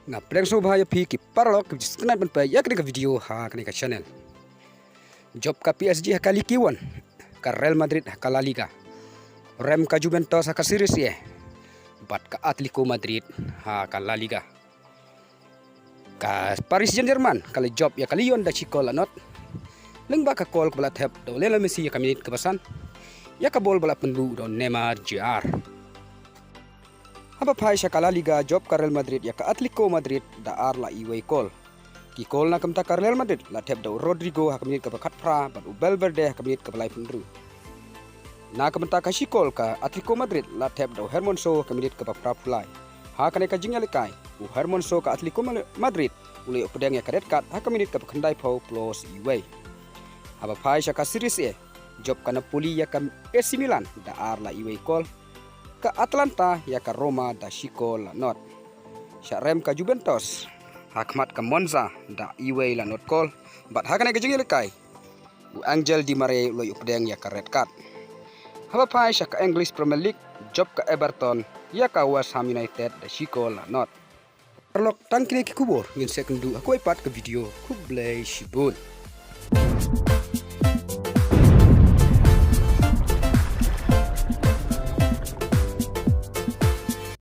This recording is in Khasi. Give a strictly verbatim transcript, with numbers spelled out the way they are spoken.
Nga pdiang sngewbha ïa phi ki paralok ki jingsngewbha ban peit ïa kane ka video ha kane ka channel. Jop ka P S G ha ka Ligue one, ka Real Madrid ha ka La Liga, rem ka Juventus ha ka Serie A, bad ka Atletico Madrid ha ka La Liga. Ka Paris Saint-Germain ka la jop ïa ka Lyon da shi kol la nod, lyngba ka kol kaba la thep da u Lionel Messi ïa ka minit kaba san, ïa ka bol ba la pynduh da u Neymar Junior. Haba phai sha ka La Liga, jop ka Real Madrid ïa ka Atletico Madrid da ar la iwei kol. Ki kol na ka bynta ka Real Madrid la thep da u Rodrygo ha ka minit kaba khatphra bad u Valverde ha ka minit kaba laiphew hynriew. Na ka bynta ka shi kol ka Atletico Madrid la thep da u Hermoso ha ka minit kaba phraphew lai. Ha kane ka jingïalehkai, u Hermoso ka Atletico Ma-, Madrid u la ïoh pdiang ïa ka red card ha ka minit kaba khyndaiphew plus iwei. Haba phai sha ka Serie A, jop ka Napoli ïa ka A C Milan da ar la iwei kol. Ka Atalanta ïa ka Roma da shi kol la nod. Sha rem ka Juventus ha khmat ka Monza da iwei la nod kol. Bad ha kane ka jingïalehkai, u Angel Di Maria u la ïoh pdiang ïa ka red card. Haba phai sha ka English Premier League, jop ka Everton ïa ka West Ham United da shi kol la nod. Paralok, tang kine ki khubor ngin sa ïakynduh ha kawei pat ka video. Khublei shibun.